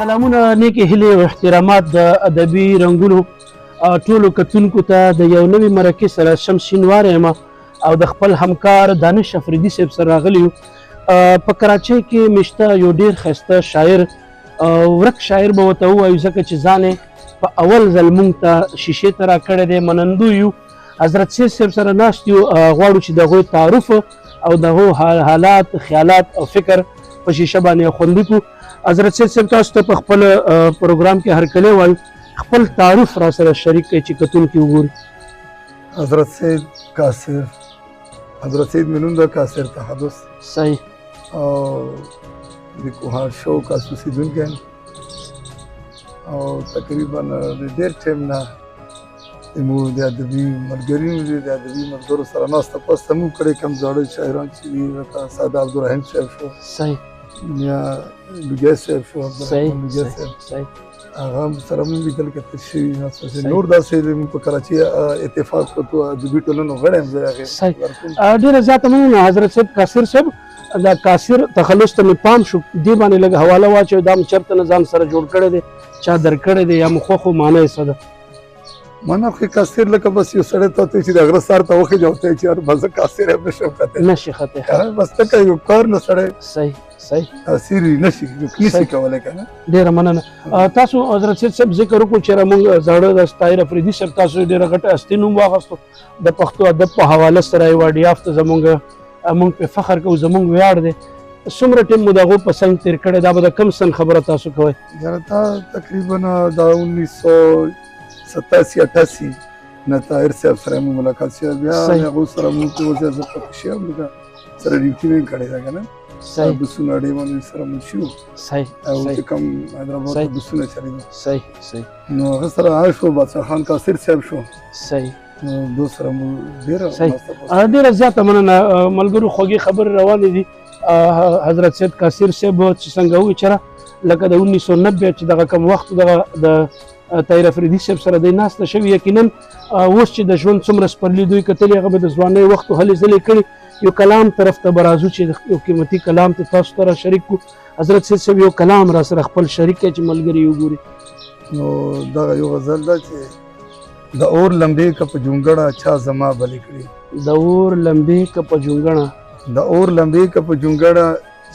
سلامونه، نیکې هیلې او احترامات د ادبي رنګونو ټولو کتونکو ته. د یو نوي مرکې سره شمس شینواری یم او د خپل همکار دانش افریدي صاحب سره راغلی یو. په کراچۍ کې میشته یو ډیر ښایسته شاعر، ورک شاعر به ورته ووایو، ځکه چې ځان یې په اول ځل مونږ ته شیشې ته راکړی دی. منندوی یو. حضرت سید صاحب سره ناست یو. غواړو چې د هغوی تعارف او د هغو حالات، خیالات او فکر په شیشه باندې خوندي کړو. حضرت سید صاحب، تاسو ته په خپل پروګرام کې هرکلی وایو. خپل تعارف را سره شریک کړئ چې کتونکي وګوري. حضرت سید قاصر، حضرت سید مې نوم ده، قاصر تخلص. او د کوهاټ شوق اوسېدونکی یم او تقریبا د ډېر ټایم نه زموږ د ادبي ملګري دي، د ادبي ملګرو سره ناسته پاسته مو کړې. کوم زاړه شاعران چې دي، لکه ساده عبدالرحیم صاحب شو، یا لوګی صاحب شو، عبدالرحمن لوګی صاحب، هغه هم سره مونږ لیدل کتل شوي. نور داسې موږ په کراچۍ اتفاق په ادبي ټولنو غړی یم زه هغې. ډېره زیاته مننه حضرت صاحب قاصر صاحب. دا قاصر تخلص ته مې پام شو، دې باندې لږ حواله واچوئ. دا مې چېرته نه ځان سره جوړ کړی دی، چا درکړی دی یا مو خوښ و؟ معنا یې څه ده؟ معنا خو قاصر لکه بس یو سړی ته چې د غره سر ته وخېژي او ته چې یار بس زه قاصر یم، نه شم ختلی. نه شي ختلی. بس لکه یو کار نه سړی صحیح صحیح قاصر نه شي، نه شي کولی که نه. ډېره مننه. تاسو حضرت سید صاحب ذکر وکړو چې موږ زاړه د طاهر افریدي صاحب، تاسو ډېره غټه هستي نوم واخیستو د پښتو ادب په حواله سره، ایوارډ یافته، زمونږ موږ په فخر کوو، زمونږ ویاړ دی. څومره ټیم مو د هغو په څنګ تېر کړی؟ دا به د کم سن خبره تاسو کوئ؟ یاره دا تقریبا دا 1987 88 نه طاهر صاحب سره مو ملاقات شوی. بیا هغو سره مونږ په وځه زه پکې شوم، لکه سره ډیوټي مې کړې ده که نه، بسونه اډې باندې سره مل شو او چې کوم حیدرآباد ته بسونه چلېدل. صحیح صحیح نو هغه سره هغه شو، بادشاه خان قاصر صاحب شو. نو دو سره مو ډېره ډېره زیاته مننه. ملګرو، خوږې خبرې روانې دي. حضرت سید قاصر صاحب چې څنګه ووایي چېرې لکه د 1990 چې دغه کوم وخت دغه د طاهر افریدي صاحب سره دی ناسته شوي، یقینا اوس چې د ژوند څومره سپرلي دوی کتلي، هغه به د ځوانۍ وخت هلې ځلې کړي. یو کلام طرف ته به راځو چې یو قیمتي کلام ته تاسو ته را شریک کړو. حضرت سید صاحب، یو کلام را سره خپل شریک کړئ چې ملګري یې وګوري. نو دغه یو غزل ده چې د اور لمبې که په جونګړه چا زما بلې کړې. د اور لمبې که په جونګړه، د اور لمبې که په جونګړه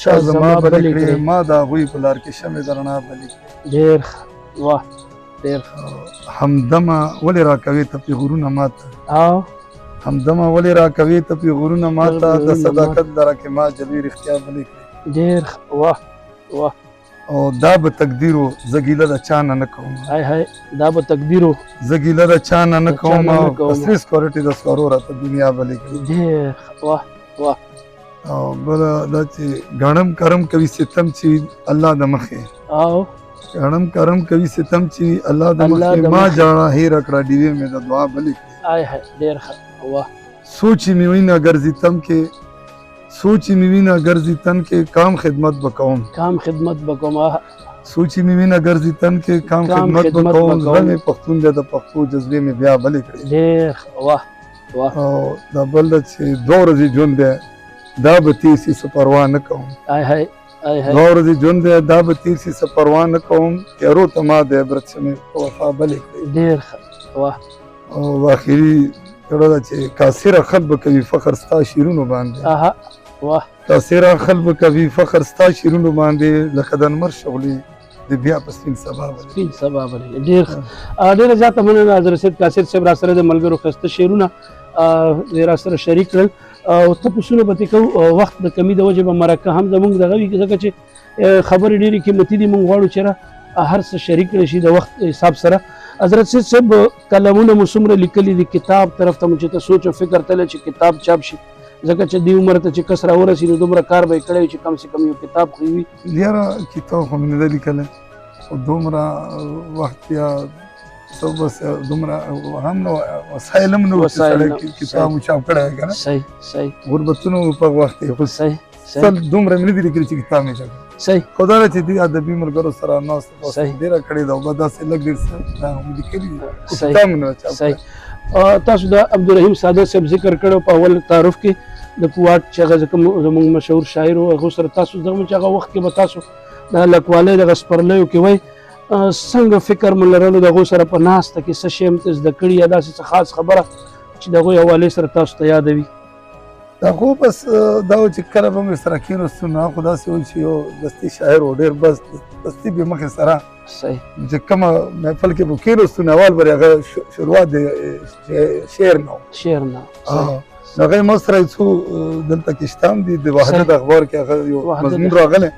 چا زما بلې کړې، ما د هغوی په لار کې شمې د رڼا بلې کړې. ډېر ښه، واه، ډېر ښه. همدمه ولې راکوې ته پیغورونه ماته، همدمه ولې راکوې ته پیغورونه ماته، د صداقت لره کې ما جلوې رښتیا بلې کړې. ډېر ښه، واه واه. او دا به تقدیر و، زه ګیله د چا نه نه کوم. های های، دا به تقدیر و، زه ګیله د چا نه نه کوم، په سرې سکورټې د سکارو راته دنیا بلې کړې. ډېر ښه، واه واه. او بله دا چې ګڼم کرم کوي ستم چې الله د مخې، او ګڼم کرم کوي ستم چې الله د مخې، ما جاړه هېره کړه ډیوې مې د دعا بلې کړې. آی های، ډېر ښه، واه. سوچ مې وینه ګرځي تم کې، سوچ مې وینه ګرځي تن کې، کام خدمت به کوم، کام خدمت به کوم. سوچ مې وینه ګرځي تن کې، کام خدمت به کوم، زړه مې پښتون دی د پښتو جذبې مې بیا بلې کړې. ډېر ښه، واه واه. او دا بل ده چې دوه ورځې ژوند دی دا به تېر شي څه پروا نه کوم. آی های آی های. دوه ورځې ژوند دی دا به تېر شي څه پروا نه کوم، تیارو ته ما د عبرت شمې په وفا بلې کړې. ډېر ښه، واه. او اخري کړه ده چې کاسره خلک به کوي فخر ستا شعرونو باندې. واه. کاسره خلک به کوي فخر ستا شعرونو باندې، لکه د لمر شغلې د بیا په سپین سبا بلې. سپین سبا بلې. ډېر ښه، ډېره زیاته مننه حضرت سید قاصر صاحب. را سره د ملګرو ښایسته شعرونه را سره شریک کړل او تپوسونه به ترې کوو. وخت د کمي د وجې به مرکه هم زموږ دغه وي، ځکه چې خبرې ډېرې قیمتي دي، موږ غواړو چې را هر څه شریک کړی شي د وخت حساب سره. حضرت سید صاحب، کلمونه مو څومره لیکلي دي؟ کتاب طرف ته مو چې ته سوچ او فکر تللی چې کتاب چاپ شي، ځکه چې دې عمر ته چې کس راورسي نو دومره کار به یې کړی وي چې کم سه کم یو کتاب خو وي. یاره کتاب خو مې نه دی لیکلی، خو دومره وخت بیا څه بس دومره هم نه وسایل هم نه وو چې سړی کتاب مو چاپ کړی که نه. صحیح صحیح. غربتونه وو په وخت کې، خو صحیح سل دومره مې نه دي لیکلي چې کتاب مې چاپ کړی. خو دا چې دې ادبي ملګرو سره ناسته پاسته ډېره کړې ده او به داسې لږ ډېر څه دا هم لیکلي دي، خو کتاب مې نه چاپ کړی. تاسو د عبدالرحیم ساده صاحب ذکر کړو په اول تعارف کې د کوواټ چې هغه کوم زموږ مشهور شاعر و، هغه سره تاسو زموږ چې هغه وخت کې به تاسو د هلکوالۍ دغه سپرلیو کې وئ، څنګه فکر مو لرلو د هغو سره په ناسته کې څه شی هم ته زده کړي یا داسې څه خاص خبره چې د هغوی حوالې سره تاسو ته یاده وي؟ دا خو بس دا و چې کله به مې سره کښېناستو نو هغه خو داسې و چې یو دستي شاعر و، ډېر بس دستي بې مخې سره صحیح چې کومه محفل کې به کښېناستو نو اول به هغه شروعات د شعر نه و. شعر نه. هغه یې ما سره څو دلته کې شته هم دي، د وحدت اخبار کې هغه یو مضمون راغلی،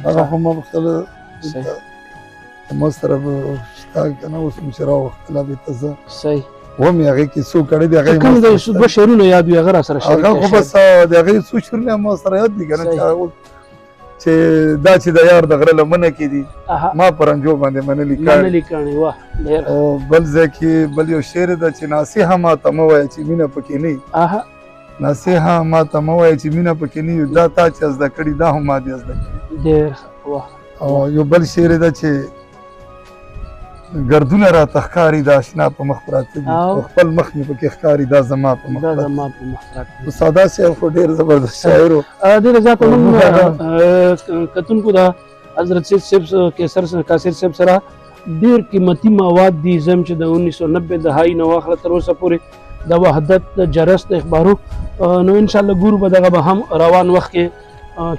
هغه خو ما غوښتله ما سره به شته که نه، اوس مې چې راوغوښتله بېرته زه صحیح وم یې هغې کې څو کړې دي، هغه کوم د دوه شعرونه یاد وي هغه را سره شریک هغه خو بس د هغې څو شعرونه ما سره یاد دي که نه، چې دا چې د یار د غره لمنه کې دي ما په رنجو باندې منلي کاڼي. واه ډېر. او بل ځای کې بل یو شعر ده چې ناصحه ما ته مه وایه چې مینه پکې نه وي، نصیحه ما ته مه وایه چې مینه پکې نه وي، دا تا چې زده کړي دا هم ما دې زده کړي. ډېر واه. او یو بل شعر ده چې ګردونه راته ښکاري د اشنا په مخ پراته دي او خپل مخ مې پکې ښکاري دا زما په مخ، دا زما په مخ پراته دي. ساده صاحب خو ډېر زبردست شاعر و. ډېره زیاته موږ کتونکو د حضرت سید صاحب قاصر صاحب سره ډېر قیمتي مواد دي، زم چې د 1990 دهایي نه واخله تر اوسه پورې د وحدت د جرس د اخبارو، نو انشاءالله ګورو به دغه به هم روان وخت کې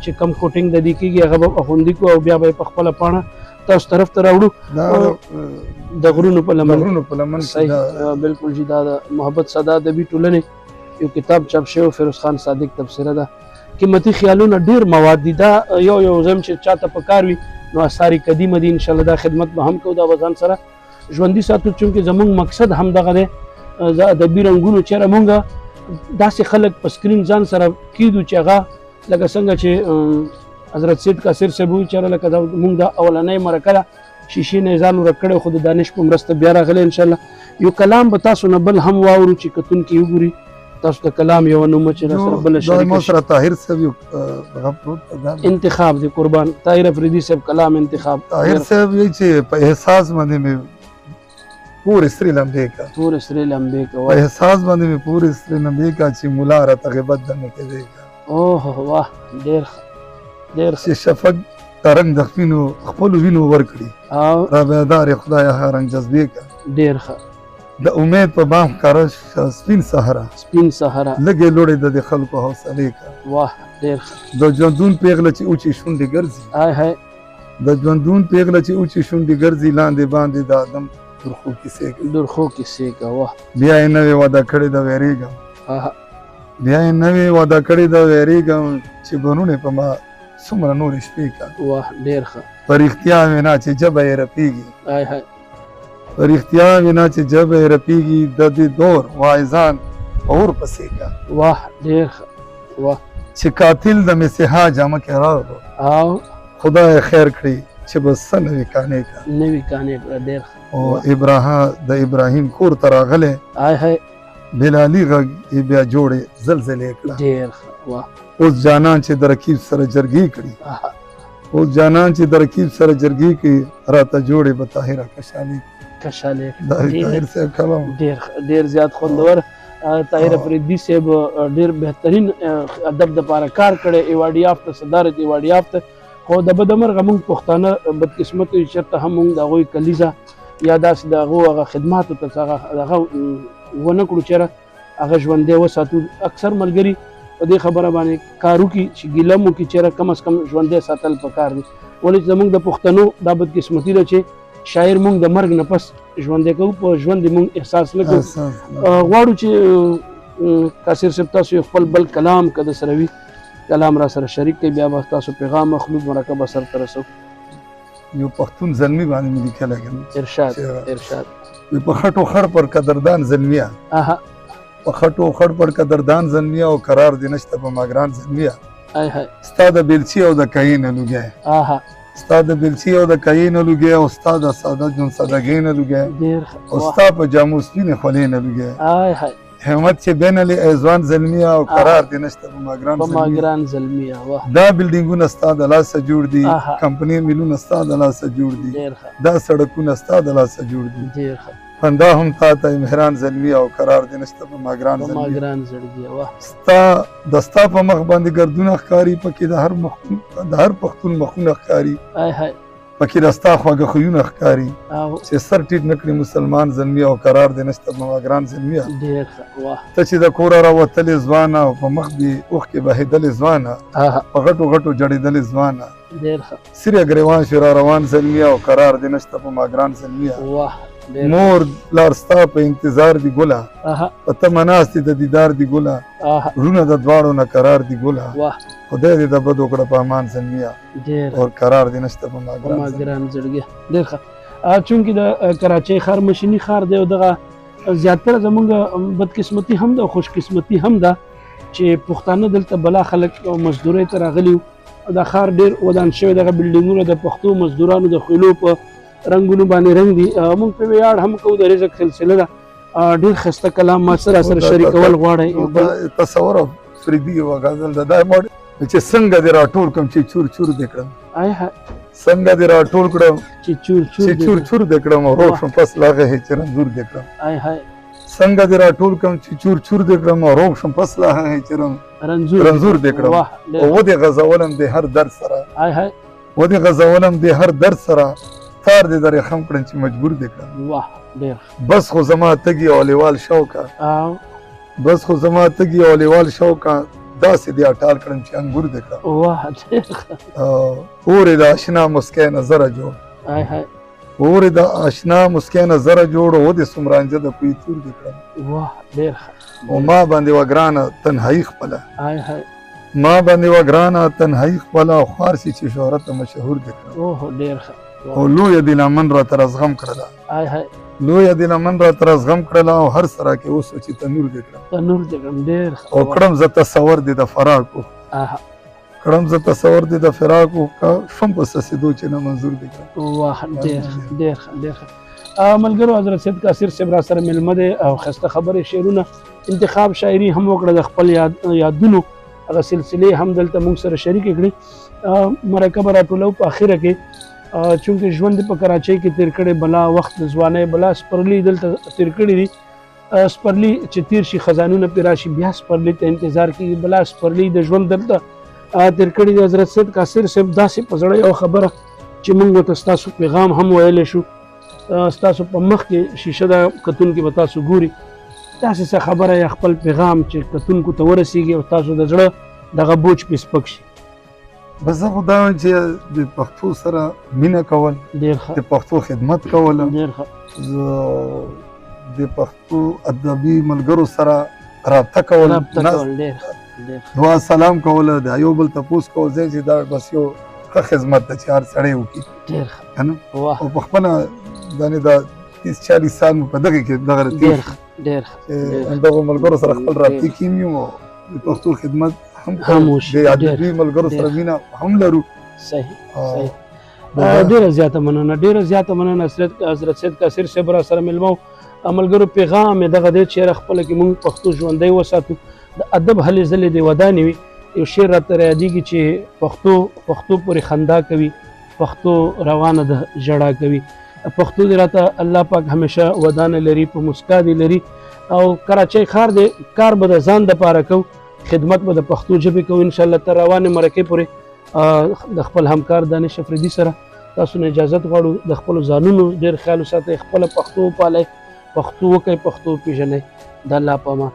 چې کم کوټینګ د دې کېږي هغه به خوندي کړو او بیا به یې په خپله پاڼه تاسو طرف ته راوړو. د غرونو په لمن، صحیح بالکل جی. دا د محبت ساده ادبي ټولنې یو کتاب چاپ شوی، فیروز خان صادق تبصره ده. قیمتي خیالونه ډېر مواد دي، دا یو یو زم چې چاته په کار وي نو آثار قدیمه دي، انشاءالله دا خدمت به هم کوو، دا به ځان سره ژوندي ساتو، چونکې زموږ مقصد هم دغه دی د ادبي رنګونو. چېرې مونږ داسې خلک په سکرین ځان سره کېدو چې هغه لکه څنګه چې حضرت سید قاصر صاحب وویل چېرې لکه دا مونږ دا اولنۍ مرکه ده، شیشې نه یې ځان ورک کړی خو د دانش په مرسته بیا راغلی. انشاءالله یو کلام به تاسو نه بل هم واورو چې کتونکي وګوري تاسو د کلام یوه نومه چې راسره بله شریکه ما سره طاهر صاحب یو هغه پروت دی، انتخاب دی قربان. طاهر افریدي صاحب کلام انتخاب. طاهر صاحب یې چې په احساس باندې مې پورې سرې لمبې کا، پورې سرې لمبې کا، په احساس باندې مې پورې سرې لمبې کا چې مولا راته غیبت دمه کوي کا. اوه واه ډېر ډېر. چې شفق د رنګ د خپلو وینو ورکړي را بیدار خدای هغه رنګ جذبې کا. ډېر ښه. د امید په بام ښکاره شه سپین سهره، سپین سهره لږې لوړې د دې خلکو حوصلې کا. واه ډېر ښه. د ژوندون پېغله چې اوچې شونډې ګرځي، های های، د ژوندون پېغله چې اوچې شونډې ګرځي لاندې باندې د آدم درخو کیسې کوي، درخو کیسې کا. واه. بیا یې نوې وعده کړې ده وېرېږم، بیا یې نوې وعده کړې ده وېرېږم چې بنونه په ما څومره نورې شپې کا. واه ډېر ښه. په رښتیا وینا چې ژبه یې رپېږي، های های، په رښتیا وینا چې ژبه یې رپېږي د دې دور واعظان په اور پسې کا. واه ډېر ښه. واه. چې قاتل د مسیحا جامه کې راغلو او خدای خیر کړي چې به څه نوې کانې کا، نوې کانې کړه. ډېر ښه. او د ابراهیم کور ته راغلی، های های، بلالي غږ یې بیا جوړې زلزلې کړه. ډېر ښه. واه. اوس جانان چې د رقیب سره جرګې کړي، اوس جانان چې د رقیب سره جرګې کړي راته جوړې به طاهره کشالې کشالې. دا طاهر صاحب کلام ډېر ډېر زیات خوندور. طاهر افریدي صاحب ډېر بهترین ادب دپاره کار کړی، ایوارډ یافته، صدارت ایوارډ یافته. خو د بده مرغه موږ پښتانه بدقسمت یو، چېرته هم موږ د هغوی کلیزه یا داسې د هغو هغه خدماتو ته هغه ونه کړو چېرې هغه ژوندی وساتو. اکثر ملګري په دې خبره باندې کار وکړي چې ګیله مو کړي چېرې کم از کم ژوندی ساتل پکار دي. ولې چې زموږ د پښتنو دا بدقسمتي ده چې شاعر موږ د مرګ نه پس ژوندی کوو، په ژوند یې موږ احساس نه کوو. غواړو چې قاصر صاحب تاسو یو خپل بل کلام که د سره وي کلام را سره شریک کړئ، بیا به تاسو پیغام اخلو، مرکه به سرته رسوو. یو پښتون زلمی باندې مې لیکلی که نه؟ ارشاد ارشاد. په خټو خړ پر قدردان زلمیه، په خټو خړ پر قدردان زلمیه او قرار دې نشته په ماګران زلمیه، ستا د بیلچي او د کهې نه لوګی، ستا د بیلچي او د کهې نه لوګی او ستا د ساده ژوند سادهګۍ نه لوګی او ستا په جامو سپینې خولې نه لوګی، همت چې بینلې ای ځوان زلمیه او قرار دې نشته په ماګران زلمیه. دا بلډینګونه ستا د لاسه جوړ دي، کمپنۍ میلونه ستا د لاسه جوړ دي، دا سړکونه ستا د لاسه جوړ دي، خندا هم تا ته مهران زلمی او قرار دې نشته په ما ګران زلمی. ګران زړګی واه. ستا د ستا په مخ باندې ګردونه ښکاري، پکې د هر پښتون مخونه ښکاري، پکې د ستا خواږه خویونه ښکاري، چې سر ټیټ نه کړي مسلمان زلمی او قرار دې نشته په ما ګران زلمی. ډېر ښه واه. ته چې د کوره راوتلې ځوانه او په مخ دې اوښکې بهېدلې ځوانه، په غټو غټو جړېدلې ځوانه، ډېر ښه سرې ګریوان شو را روان زلمی او قرار دې نشته په ما ګران زلمی. واه. مور پلار ستا په انتظار دي ګله، په تمه ناست دي د دیدار دي ګله، وروڼه د دواړو نه قرار دي ګله، خدای دې د بدو کړه په امان زلمیه او قرار دې نشته په ما ګران زړګیه. ډېر ښه. چونکې د کراچۍ ښار مشیني ښار دی او دغه زیاتره زمونږ بدقسمتي هم ده او خوشقسمتي هم ده چې پښتانه دلته بلا خلک او مزدورۍ ته راغلي وو. دا ښار ډېر ودان شوی، دغه بلډینګونه د پښتو مزدورانو د خولو په رنګونو باندې رنګ دي. موږ په ویاړ هم کوو، د رزق سلسله ده. ډېر ښایسته کلام ما سره سره شریکول غواړئ. تصور فریدي یوه غزل ده، دا چې څنګه دې راټول کړم چې چور چور دې کړم، څنګه دې راټول کړم چې چور چور چې چور چور دې کړم او روغ شم پس له هغه چې رنځور دې کړم. څنګه دې راټول کړم چې چور چور دې کړم او روغ شم پس له هغه چې رنځور دې کړم، او ودې غځولم د هر درد سره، ودې غځولم د هر درد سره، تار دې درې خم کړم چې مجبور دې کړم. واه ډېر. بس خو زما تږي او لیوال شوکه، بس خو زما تږي او لیوال شوکه، داسې دې اټال کړم چې انګور دې کړم. واه ډېر ښه. اورې د اشنا مسکۍ نظره جوړ، اورې د اشنا مسکۍ نظره جوړ، و دې څومره د کوی تور دې کړم. واه ډېر ښه. او ما باندې وه ګرانه تنهایي خپله، ما باندې وه ګرانه تنهایي خپله، خوار سي چې شهرت مشهور دې کړم. اوه ډېر ښه. او لویه دې لمن راته رازغم کړله، لویه دې لمن راته رازغم کړله، او هر څه راکې اوس چې تنور دې کړم. تنور دې کړم. ډېر ښه. او کړم زه تصور دې د فراق، کړم زه تصور دې د فراق، شم په سسېدو چې نه منظور دې کړم. واه ډېر ښه ډېر ښه ډېر ښه. ملګرو حضرت سید قاصر صاحب را سره مېلمه دی او ښایسته خبرې، شعرونه، انتخاب شاعري هم وکړه، د خپل یادونو هغه سلسلې هم دلته موږ سره شریکې کړې. مرکه به راټولو په اخره کې، چونکې ژوند په کراچۍ کې تېر کړی، بلا وخت د ځوانۍ بلا سپرلي دلته تېر کړي دي. سپرلي چې تېر شي خزانونه پرې راشي، بیا سپرلي ته انتظار کېږي، بلا سپرلي د ژوند دلته تېر کړي دي. حضرت سید قاصر صاحب داسې په زړه یو خبره چې موږ ورته ستاسو پیغام هم ویلی شو، ستاسو په مخ کې شیشه ده، کتونکي به تاسو ګوري، داسې څه خبره یا خپل پیغام چې کتونکو ته ورسېږي او تاسو د زړه دغه بوج پې سپک شي. بس زه خو دا وایم چې د پښتو سره مینه کول، ډېر ښه، د پښتو خدمت کول، ډېر ښه، د پښتو ادبي ملګرو سره رابطه کول، ډېر ښه، دعا سلام کول، د یو بل تپوس کول، ځای چې دا بس یو ښه خدمت ده چې هر سړی وکړي. ډېر ښه. که نه او په خپله یعنې دا 30 40 سال مو په دغې کې دغه ډېر ښه ډېر ښه دغو ملګرو سره خپل رابطې کې یو، د پښتو خدمت هم کوو، د ادبي ملګرو سره مینه هم لرو. صحیح صحیح. ډېره زیاته مننه، ډېره زیاته مننه حضرت سید قاصر صاحب را سره مېلمه و. ملګرو پیغام یې دغه دی چې یاره خپله کې موږ پښتو ژوندی وساتو، د ادب هلې ځلې دې ودانې وي. یو شعر راته رایادېږي چې پښتو پښتو پورې خندا کوي، پښتو روانه ده ژړا کوي. پښتو دې راته الله پاک همیشه ودانه لري، په مسکا دې لري. او کراچۍ ښار دی، کار به د ځان دپاره کوو، خدمت به د پښتو ژبې کوو انشاءالله. تر روانې مرکې پورې د خپل همکار دانش افریدي سره تاسو نه اجازت غواړو. د خپلو ځانونو ډېر خیال وساتئ، خپله پښتو وپالئ، پښتو وکړئ، پښتو وپېژنئ. د الله په امان.